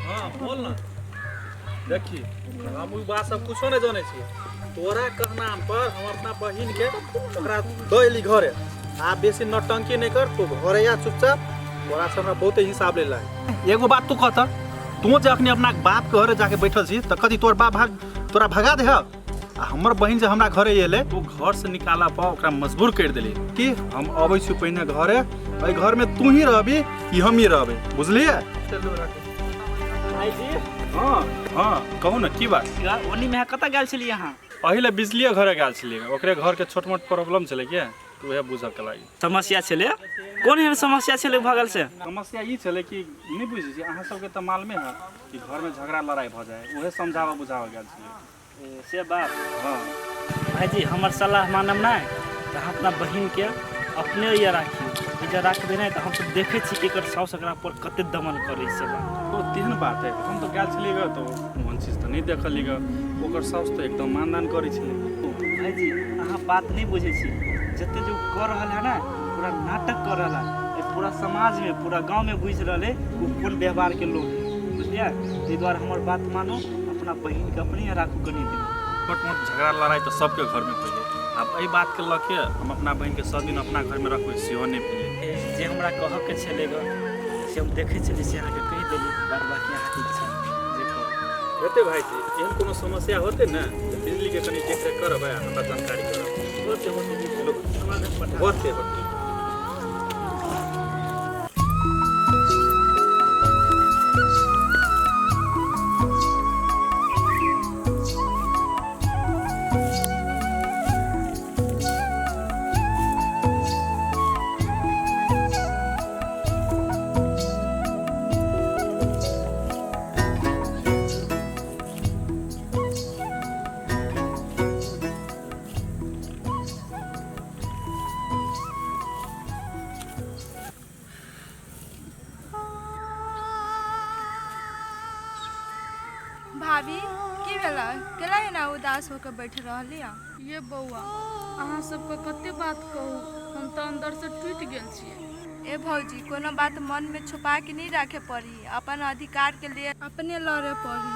हाँ बोल ना। देखी हम उ बात सब कुछो नहीं जाने छियै। तोरा कहनाम पर हम अपना बहिन के ओकरा दऽ एली घरे। आ बेसी नौटंकी नहीं कर, तू घरे आ चुपचाप। तोरा से हमरा बहुते हिसाब लेला है। एगो बात तू कहत, तू जे अखनी अपना बाप के घरे जाके बैठल छी तऽ कथी तोर बाप भाग तोरा भगा दे? आ हमर बहिन जे हमरा घरे एले तू घर से निकाला पर ओकरा मजबूर कर देली कि हम अबै छी पहिने घरे, एहि घर में तू ही रहबी कि हम ही रहबे, बुझलिए? भाईजी। हाँ हाँ कहू ना, की बात? ओनी में कतऽ गेल छलियै अहाँ? एहि लए बिजलिए घरे गेल छलियै, ओकरे घर के छोट मोट प्रॉब्लम छलै के तऽ उएह बुझऽ के लागि। समस्या छलै? कोन एहन समस्या छलै भऽ गेल से? समस्या ई छलै कि नहि बुझै छी अहाँ सबके तऽ मालूमे है कि घरमे झगड़ा लड़ाइ भऽ जाइ, उएह समझाबऽ बुझाबऽ गेल छलियै। ओ, से बात। हाँ। भाईजी, हमर सलाह मानब नहि तऽ अहाँ अपना बहिनके अपने ये राखियौ। ई जे राखबै नहि तऽ हमसब देखै छी कि एकर साउस एकरा पर कते दमन करै से बात। ओ तेहन बात है, हम तऽ गेल छलियै ग तऽ ओहन चीज तऽ नहि देखलियै ग। ओकर साउस तऽ एकदम मानदान करै छलै। भाईजी, अहाँ बात नहि बुझै छी। जते जे ओ कऽ रहल है ने, पूरा नाटक कऽ रहल है। ई पूरा समाजमे पूरा गाँवमे बुझि रहल है ओ कोन व्यवहारके लोक है, बुझलियै? ताहि दुआरे हमर बात मानू, अपना बहिनके अपने राखू कनि दिन। छोट मोट झगड़ा लड़ाइ तऽ सबके घरमे होइ है। आब एहि बातके लऽ के हम अपना बहिनके सब दिन अपना घरमे रखबै सेहो नहि भेलै। जे हमरा कहऽके छलै ग से हम देखै छलियै से अहाँके कहि देली, बाद बाकी अहाँके इच्छा जे करू। हेतै भाइजी, एहन कोनो समस्या होतै ने तऽ बिजलीके कनि देखरेख करबै आ हमरा जानकारी करब। होतै होतै, होतै होतै। भाभी, की भेलै? केला एना उदास होकर बैठ रहली हँ? ये बौआ, अहाँ सबके कते बात कहू, हम तऽ अंदरसँ टूटि गेल छियै। ए भौजी, कोनो बात मन में छुपा के नहीं रखे पड़ी, अपन अधिकार के लिए अपने लड़े पड़ी।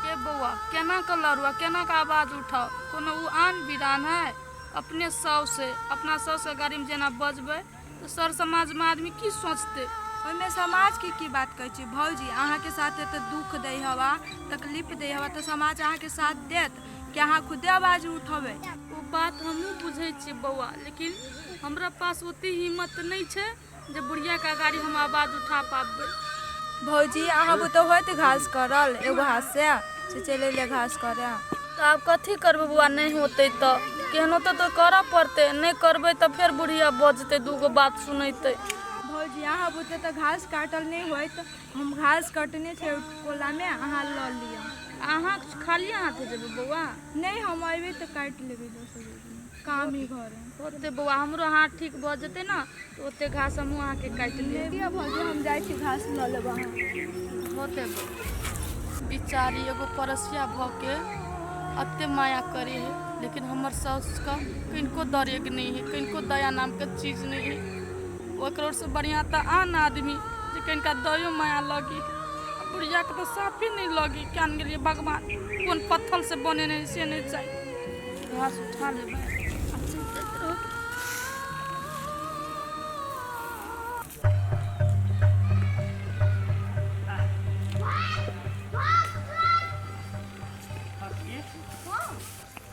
ये बौआ, केना के लड़ू आ केना के आवाज उठाउ? कोनो ओ आन बिरान है, अपने साउस है। अपना साउसके गाड़ीमे जेना बजबै तऽ सर समाजमे आदमी की सोचतै? ओहिमे समाज के की बात कहै छी भौजी? अहाँके साथ एते दुख दै हवा, तकलीफ दै हवा, तऽ समाज अहाँके साथ देत कि अहाँ खुदे आवाज उठेबै? ओ बात हमहूँ बुझै छियै बौआ, लेकिन हमरा पास ओते हिम्मत नहि छै जे बुढ़ियाके अगाड़ी हम आवाज उठा पाबबै। भौजी, अहाँ बुते होइत घास करल एगो हाथ से? से चलि अयलियै घास करे। तऽ आब कथी करबै बौआ, नहि होतै तऽ केहनो तऽ करऽ पड़तै। नहि करबै तऽ फेर बुढ़िया बजतै, दूगो बात सुनेतै। भौजी, अहाँ बुते तऽ घास काटल नहि होइत, हम घास कटने छै कोलामे, अहाँ लऽ लिअ। अहाँ खाली हाथे जेबै बौआ? नहि, हम अयबै तऽ काटि लेबै दोसर दिन, काम ही घर होतै बौआ। हमरो हाथ ठीक भऽ जेतै ने तऽ ओते घास हमहूँ अहाँके काटि देब। लिअ भौजी, हम जाइ छी घास लऽ लेब अहाँ। होतै बौआ। बिचारी एगो परसिया भऽ के एते माया करे है, लेकिन हमर साउसके कनिको दरेग नहि है, कनिको दया नामके चीज नहि है। ओकरोसँ बढ़िआँ तऽ आन आदमी जे कनिका दयो माया लगी। बुढ़ियाके तऽ साफे नहि लगी। क्या ने गेलियै भगवान कोन पत्थरसँ बनेने से नहि चाही। घास उठा लेबै आ चलि जाइत रहबै।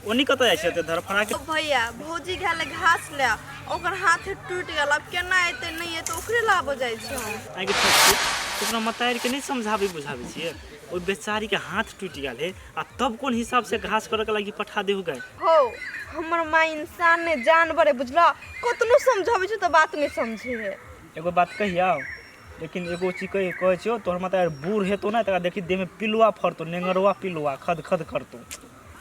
ओनी कतऽ जाइ छै एते धरफड़ा के? ओ भैया, भौजी गेल घास ले, ओकर हाथ टूटि गेल, आब केना एतै नहि एतै, ओकरे लाबऽ जाइ छी हम। आँय गे छोटकी, तू अपना मतारिके नहि समझाबै बुझाबै छियै? ओहि बेचारीके हाथ टूटि गेल है आ तब कोन हिसाब से घास करऽ के लागी पठा देहु गाय? हो, हमर माँ इंसान नहि जानवर है, बुझलऽ? कतनो समझाबै छी तऽ बात नहि समझे है। एगो बात कहियौ, लेकिन एगो चीज कहि कहै छियौ, तोहर मतारि बूढ़ हेतौ ने तकरा देखी देहमे पिलुआ फड़तौ, नेंगरवा पिलुआ खद खद करतौ।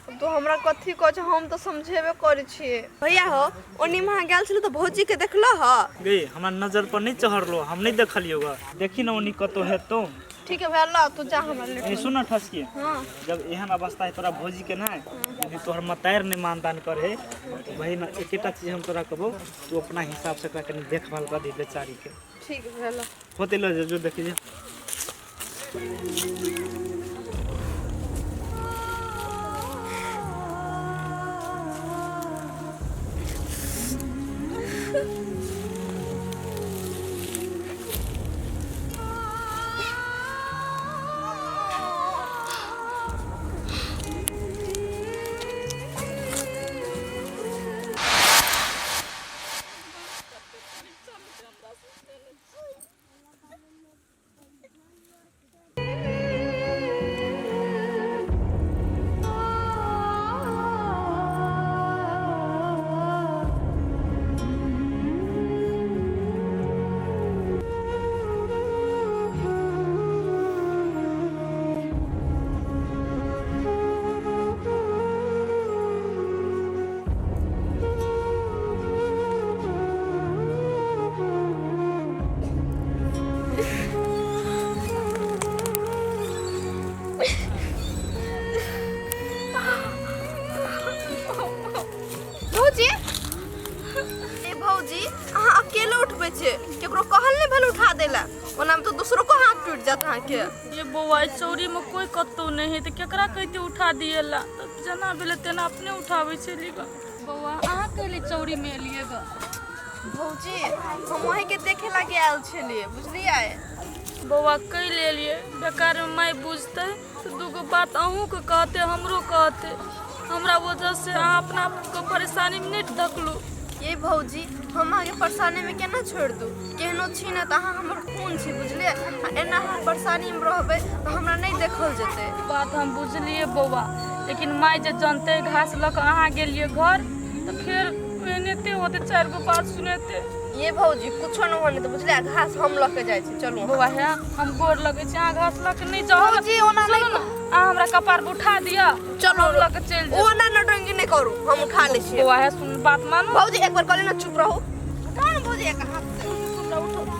अब तो हमरा कथी कहै छै, हम तऽ समझेबे करै छियै। भैया हो, ओनी वहाँ गेल छलै तऽ भौजी के देखलऽ ह? गे, हमरा नजर पर नहि चढ़लो, हम नहि देखलियौ ग। देखी ने ओनी कतौ हेतौ। ठीक है भैया, ल तू जा, हमरा लेट। ए सुन न ठसकी। हाँ। जब एहन अवस्था है तोरा भौजी के ना, यदि तोहर मतारि नहि मानदान करे तऽ वही ना एकेटा चीज हम तोरा कहबौ, तू अपना हिसाब से एकरा कनि देखभाल कर दी बेचारी के। ठीक भेल। होते ल जो, जो देखी जो। टूटि जायत अहाँके। ये बौआ, ई चौरी में कोई कतौ नहीं है, तऽ केकरा कहते उठा दिएला? तऽ जेना भेलै तेना अपने उठाबै छली ग। बौआ, अहाँ कैले चौरी में एलियै ग? भौजी, हम वहीं के देखे लागी आयल छलियै, बुझलियै? बौआ, कैले एलियै? बेकार में माय बुझतै तऽ दूगो बात अहूँके कहतै, हमरो कहतै। हमरा वजह से अहाँ अपना आपके परेशानी में नहि धकलू। ये भौजी, हम अहाँके परेशानीमे केना छोड़ि दू? केहनो छी ने तऽ अहाँ हमर खून छी, बुझलियै? आ एना हम परेशानीमे रहबै तऽ हमरा नहि देखल जेतै। बात हम बुझलियै बौआ, लेकिन माय जे जानतै घास लऽ कऽ अहाँ गेलियै घर, तऽ फेर एनाहिते होतै, चारि गो बात सुनेतै। ये भौजी, कुछो नहि होने तऽ, बुझलियै? घास हम लऽ के जाइ छी, चलू। बौआ, हे हम गोर लगै छी, अहाँ घास लऽ कऽ नहि जाउ। भौजी, ओना नहि। सुनू ने, अहाँ हमरा कपार पर उठा दिअ। चलू। हम लऽ कऽ चलि जायब। ओना नौटंकी नहि करू, हम उठा लै छियै। बौआ, हे सुन, बात मानू। भौजी, एक बार कहली ने, चुप रहू। उठा ने भौजी, एक हाथ से हमरा उठो।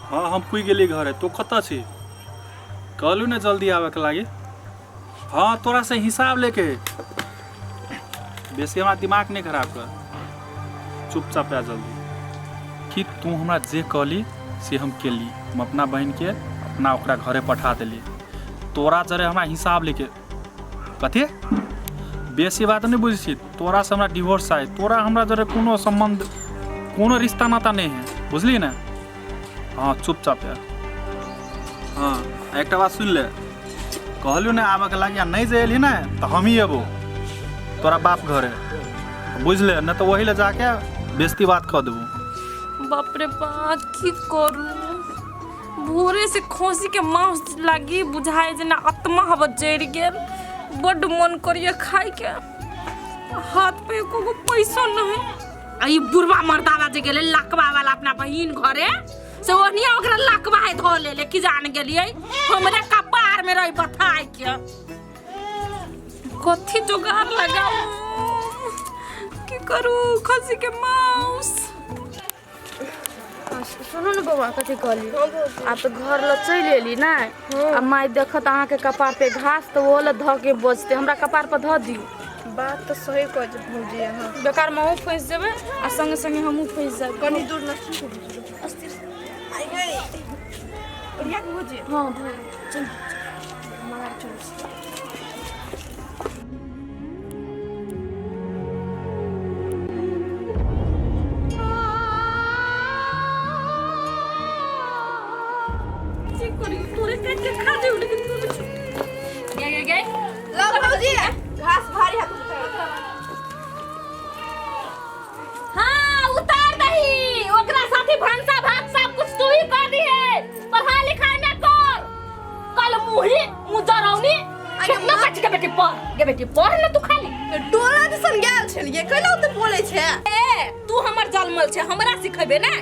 हाँ, हम पुगि गेली घरे। तू कतऽ छी? कहलू ने जल्दी आबैके लागी। हाँ, तोरा से हिसाब लेके। बेसी हमरा दिमाग नहि खराब कर, चुपचाप आ जल्दी। कि तू हमरा जे कहली से हम केली। हम अपना बहिनके अपना ओकरा घरे पठा देली। तोरा जरे हमरा हिसाब लेके। कथी? बेसी बात नहि बुझै छी। तोरा से हमरा डिवोर्स चाही। तोरा हमरा जरे कोनो सम्बन्ध, कोनो रिश्ता नाता नहि है, बुझली ने? हाँ, चुपचाप आ। हाँ, एकटा बात सुनि ले। कहलू ने आबऽके लागी, आ नहि जे एलही ने तऽ हमही एबो तोरा बाप घरे, बुझले? नहि तऽ ओही लए जाके बेइज्जती बात कऽ देबो। बाप रे बा, की करू? भोरे से खसी के मांस लागी बुझाए जेना आत्मा हवा जरि गेल। बड्ड मन करिए खाइके, हाथ पे एको गो पैसो नहीं। आ ई बुढ़वा मर्दावा जे गेलै लकवा वाला अपना बहिन घरे से, ओनिया ओकरा लकवा है धो ले ले की जान गेलियै, हमरे कपार में रही बथाई के। कथी जोगार लगाऊ? की करू खसी के मांस? सुनू ने बौआ, कथी कहली? आब तऽ घर लऽ चलि एली ने, आ माय देखत अहाँके कपार पे घास तऽ ओहो लए धऽ के बजतै। हमरा कपार पर धऽ दियौ। बात तऽ सही कहै छै भौजी अहाँ। बेकार में अहूँ फँसि जेबै आ संगे संगे हमहूँ फँसि जायब। कनि दूर न अस्थिर आई गई। बढ़िया के भौजी। हाँ, चल मगर चल। की करी? तोरे काट के खा जेबौ, लेकिन तू गे गे गे। लो भौजी, घास भारी हाथ उठा। हाँ, उतार दही। ओकरा साथी भनसा भात सब कुछ तू ही कर दी है। पढ़ाई लिखाई न कर, कल मुही मुजरौनी कितना कच के। बेटी पढ़ गे, बेटी पढ़ न तू खाली। टोला दिसन गेल छलियै, कैला ओते बोलै छै? ए, तू हमर जलमल छै, हमरा सिखेबे ने?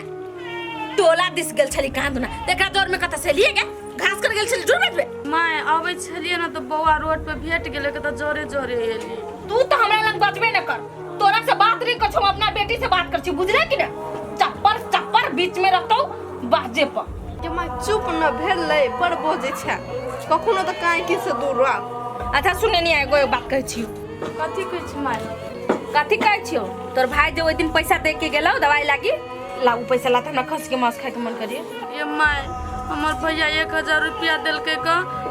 टोला दिस गेल छली कहाँ दुना, देखा जोर में कत से लिए गे घास कर गेल छली जुड़ बैठबे। माय, अबै छलियै ने तऽ बौआ रोड पे भेट गेलै तऽ जोरे जोरे एली। तू तो हमरा लग बजबे न कर। तोरा से बात नहीं कर, हम अपना बेटी से बात कर छी, बुझले कि ना? चप्पर चप्पर बीच में रहतौ बाजे पर। के माय, चुप न भेलै, बड़ बजै छै। कखनो तऽ काहे की से दूर रह। अच्छा सुने नहीं, एगो एगो बात कहै छियौ। कथी कहै छी माय? कथी कहै छियौ? तोर भाई जे ओहि दिन पैसा दे के गेलौ दवाई लागी, ला उ पैसा ला त हमरा खसी के मांस खाय के मन करिए। ये माय, हमर भैया 1000 रुपया देलकै क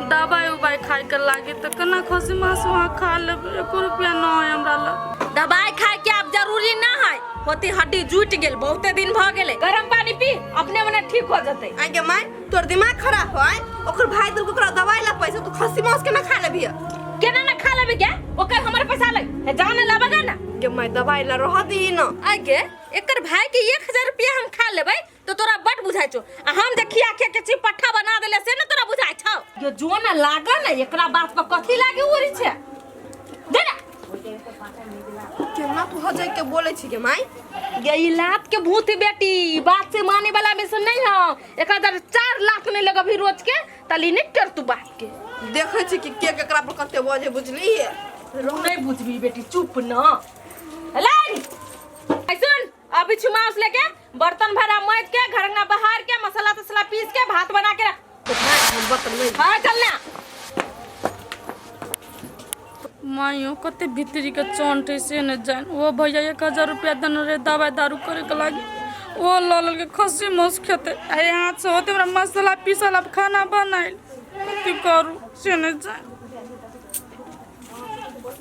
दवाई उबाई खाय के लागी, तऽ केना खसी मांस वहाँ खा लेबै? एको रुपया न है हमरा लग। दवाई खाय के आब जरूरी ना है होती, हड्डी जुट गेल, बहुते दिन भ गेलै। गरम पानी पी, अपने मने ठीक हो जतै। आइ गे माय, तोर दिमाग खराब हो? आइ ओकर भाई देलको ओकरा दवाई ला पैसा, तू खस्सी मांस केना खा लेबही? केना ना खा लेबे गे? ओकर हमर पैसा ले हे जान लेबे ना। गे माय, दवाई ला रह दही न। आइ गे, एकर भाई के 1000 रुपया हम खा लेबै तो तोरा बड बुझाइ छौ, आ हम जे खिया खिया के छी पट्ठा बना देले से न तोरा बुझाइ छौ? यो जो न लाग न एकरा बात पर कथी लागे उड़ी छै, दे ना। केना केना तू हजै के बोलै छी गे माय? ये ई लात के भूत है बेटी, ई बात से माने वाला में से नहीं हो। 1004 लाख नहीं लगबी रोज के तली नहीं कर तू बात के। देखै छी कि के केकरा पर कते बजे बुझलिए। नहीं बुझबी बेटी, चुप न लाइन। सुन, अभी छुमाउस लेके बर्तन भरा मैद के घर अंगना बहार के मसाला तसला पीस के भात बना के रख। हम बर्तन नहीं। हाँ चलना। माइयो कते भीतरी के चोंट है से न जान। वो भैया 1000 रुपया देने रहे दवाई दारू करे के लागी, वो लऽ लेलकै खस्सी मांस खेते। आ हाथ से होते हमरा मसाला पीसल, अब खाना बनाइल कथी करू से न जान।